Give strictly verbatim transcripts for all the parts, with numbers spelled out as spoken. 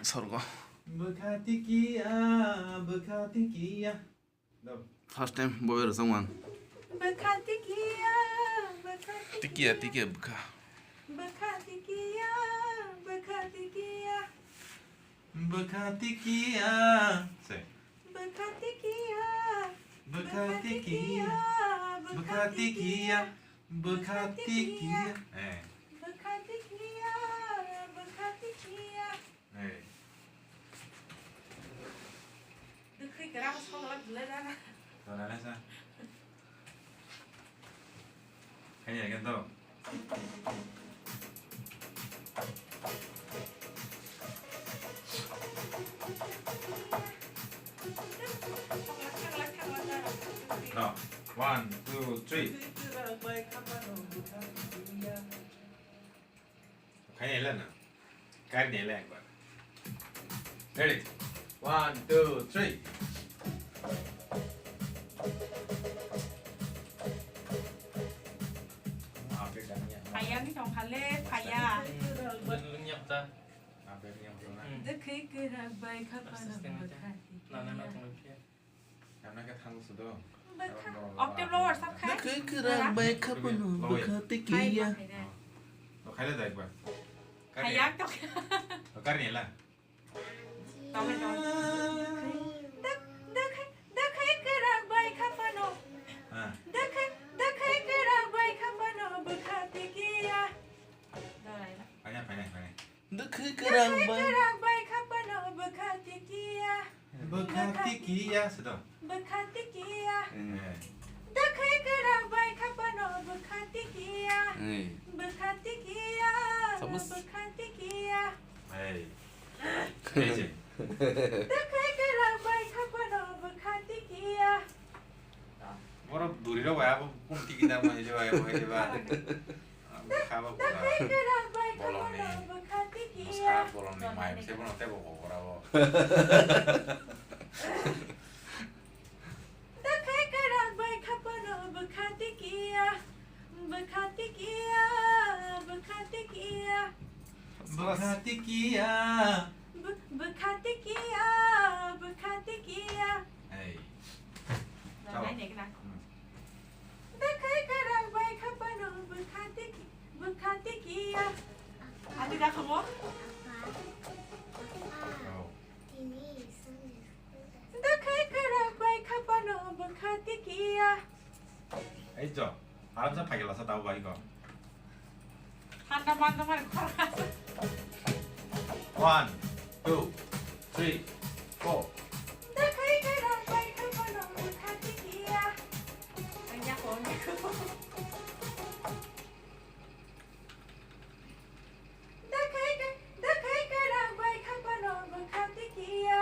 Sorgo. Bwkha tikiya, bwkha tikiya. First time boy rwchapmani. Bwkha tikiya, bwkha tikiya, tikiya bwkha. Bwkha tikiya, bwkha tikiya. Bwkha tikiya. Say. Bwkha tikiya. Bwkha tikiya. Bwkha tikiya. Bwkha tikiya. Eh. Bwkha tikiya. Bwkha tikiya. Eh. Dwkhwi kwrak songla dwlai rana. Tonala sa. Khaina khe to. No. One, two, three. Khaina ila na. Kar de le ekbar. Ready? One, two, three. Phaya ni tong khale, phaya. Lung, lung yap ta. Dwkhwi kwrak bai kha phano bwkha tikiya. Tamna khe thang sudo. Bwkha. Octave lower sab khai. Bwkha kwrak bai kha phano bwkha tikiya. To khaile dai ba. Phaya to. To kar ni la. Tawai, tawai. Dwkhwi, dwkhwi, dwkhwi kwrak bai kha phano. Ah. Dwkhwi, dwkhwi kwrak bai kha phano bwkha tikiya. Dawai. Phaya, phaya, phaya. Dwkhwi kwrak bai. Dwkhwi kwrak bai kha phano bwkha tikiya. Bwkha tikiya, sudo. Bwkha tikiya. Eh. Dwkhwi kwrak bai kha phano bwkha tikiya. Eh. Bwkha tikiya. Sabas. Bwkha tikiya. Hey. Hey, je. Dwkhwi kwrak bai kha phano bwkha tikiya. Borok duri rok bai abo pun tiki da mai je bai abo hai ba. Abo kha ba pura. Dwkhwi kwrak bai kha phano bwkha tikiya. Bolongni, bwsa bolongni mai se bono tebo kokora bo. Dwkhwi kwrak bai kha phano bwkha tikiya, bwkha tikiya, bwkha tikiya. Bwkha tikiya. Bw-, bwkha tikiya, bwkha tikiya. Hey. Chao. Nai, nai, nai. Hmm. Dwkhwi kwrak bai kha phano bwkha tiki, bwkha tikiya. Adi da khamo? Chao. Dwkhwi kwrak bai kha phano bwkha tikiya. Ei jo, aram sa phai gela sa tau bai ko. Thanda manda mari khorang. One, two, three, four. Dwkhwi kwrak bai kha phano bwkha tikiya. Ang ya ko, ang ya ko. Dwkhwi kw-, dwkhwi kwrak bai kha phano bwkha tikiya.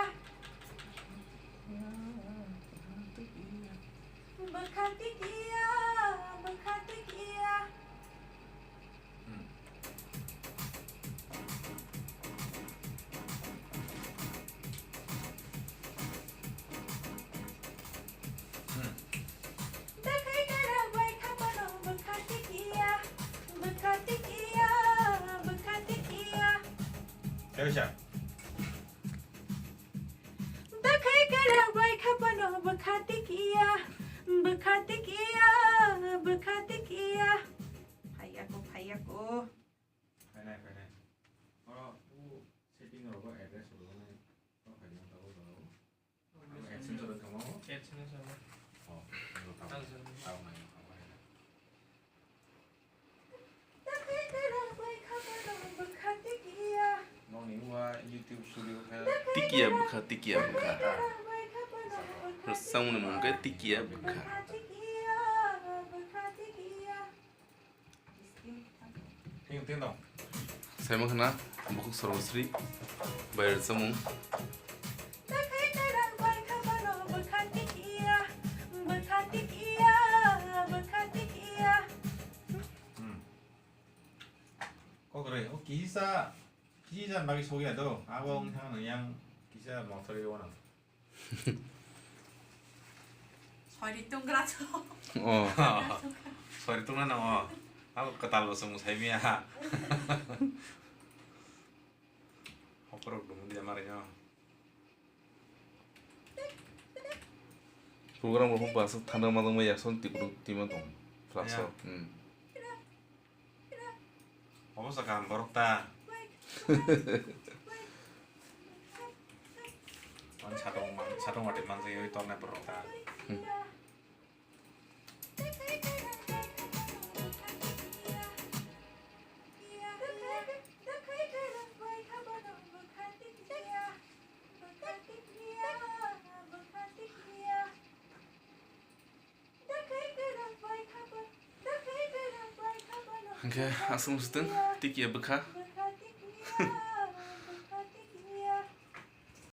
Bwkha tikiya, bwkha tikiya. Hmm. Hmm. Bwkhwi kwrak bai kha phano bwkha tikiya, bwkha tikiya, bwkha tikiya. Kaisa. Bwkhwi kwrak bai kha phano bwkha tikiya, bwkha tikiya, bwkha tikiya. Phaiya ko, phaiya ko. Phainai, phainai. Oro, o setting rogo address rogo nai. O phainai, tabuk rogo. Abo AdSense o tongmo? AdSense o. Oh, abo tabuk. Abo tabuk nai, abo hai. Nokni ua YouTube Studio khe. Tikiya bwkha, tikiya bwkha. Rwchapmani mung khe tikiya bwkha. Ting, ting dong. Saima khna, bukhuk Sorgosri bai rwchapmung. Hmm. Kok rwi, o kisa, kisa bagwi sokya do. Abo wngkha nang yang kisa motor yo nang. Sori tunggra to. Oh. Sori tungna nang o. Abo kwtal bo chwng sai miya. Hokrok dum dia mari no. Program rok ba aswk thanda ma tongma ya son tikuru tima tong. Flash Ya. Rok. Hmm. Obo sa kaham borok ta. Ang satong man, satong wati man sa yoi torna borok ta. Hmm. Hingke aswng swtwng tiki ya bwkha.